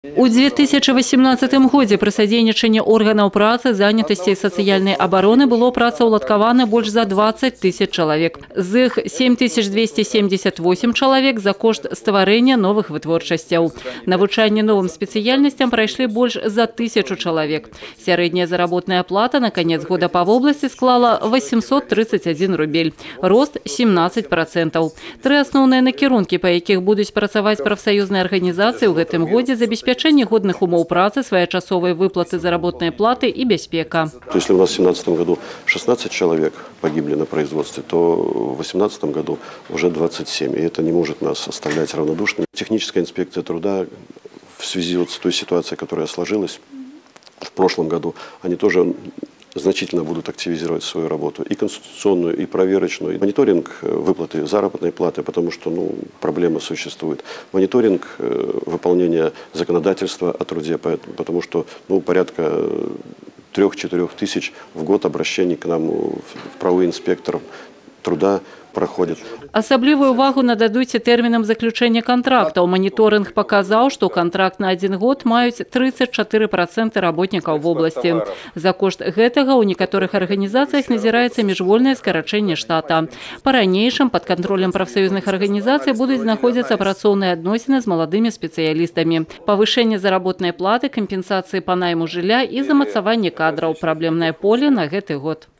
У 2018 годзе пры садзейнічанні органаў працы, занятасці і сацыяльнай абароны было працаўладкавана больш за 20 тысяч чалавек. З іх 7278 чалавек за кошт стварэння новых вытворчасцяў. Навучанне новым спецыяльнасцям прайшлі больш за 1000 чалавек. Сярэдняя заработная плата на канец года па вобласці склала 831 рубель. Рост 17%. Тры асноўныя накірункі, па якіх будуць працаваць прафсаюзныя арганізацыі ў гэтым годзе: забеспячэнне годных умоў працы, своечасовыя выплаты заработной платы і бяспека. То если у нас в 2017 году 16 человек погибли на производстве, то в 2018 году уже 27. И это не может нас оставлять равнодушными. Техническая инспекция труда в связи вот с той ситуацией, которая сложилась в прошлом году, они тоже значительно будут активизировать свою работу, и консультационную, и проверочную. Мониторинг выплаты заработной платы, потому что, ну, проблема существует. Мониторинг выполнения законодательства о труде, потому что, ну, порядка 3-4 тысяч в год обращений к нам в правовые инспекторов труда проходит. Асаблівую увагу нададуць і тэрмінам заключэння кантрактаў. Маніторынг паказаў, што кантракт на адзін год маюць 34% работнікаў вобласці. За кошт гэтага ў некаторых арганізацыях назіраецца міжвольнае скарачэнне штата. Па-ранейшым пад кантролем прафсаюзных арганізацый будуць знаходзіцца працоўныя адносіны з маладымі спецыялістамі. Павышэнне заработнай платы, кампенсацыі па найму жылля і замацаванне кадраў – праблемнае поле на гэты год.